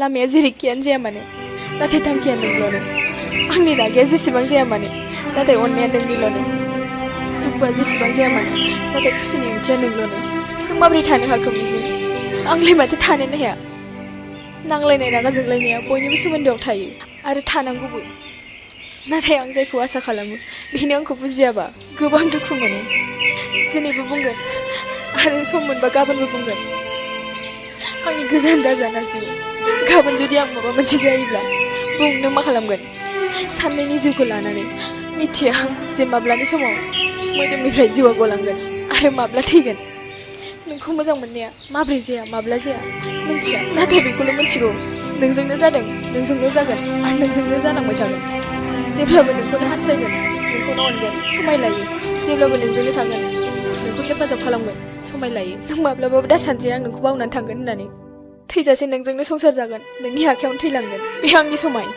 लामाया जेरैखियानो जाया मानो नाथाय थांखिया नोंल'नो आंनि रागाया जेसेबां जाया मानो नाथाय अननाया नोंनिल'नो दुखुआ जेसेबां जाया मानो नाथाय खुसिनि ओंथिया नोंल'नो नों माबोरै थानो हाखो बिजों आंलाय माथो थानोनो हाया नांलायनाय रागा जोंलायनाया बयनिबो सोमोन्दोआव थायो आरो थानांगौबो नाथाय आं जायखौ आसा खालामो बेनो आंखौ बुजियाबा गोबां दुखु मोनो दिनैबो बुंगोन आरो सम मोनबा गाबोनबो बुंगोन आंनि गोजान दाजाना जिउ गाबोन जुदि आं माबा मोनसे जायोब्ला बुं नों मा खालामगोन साननैनि जिउखौ लानानै मिथिया जे माब्लानि समाव मोदोमनिफ्राय जिउआ गलांगोन आरो माब्ला थैगोन नोंखौ मोजां मोननाया माब्रै जाया माब्ला जाया मिथिया नाथाय बेखौल' मिथिगौ नोंजोंनो जादों नोंजोंल' जागोन आरो नोंजोंनो जालांबाय थागोन जेब्लाबो नोंखौनो हास्थायगोन नोंखौनो अनगोन समाय लायो जेब्लाबो नोंजोंनो थागोन नोंखौ हेफाजाब खालामगोन समाय लायो नों माब्लाबाबो दासानसे आं नोंखौ बावनानै थांगोन होननानै थैजासे नोंजोंनो संसार जागोन नोंनि आखायावनो थैलांगोन बे आंनि समाय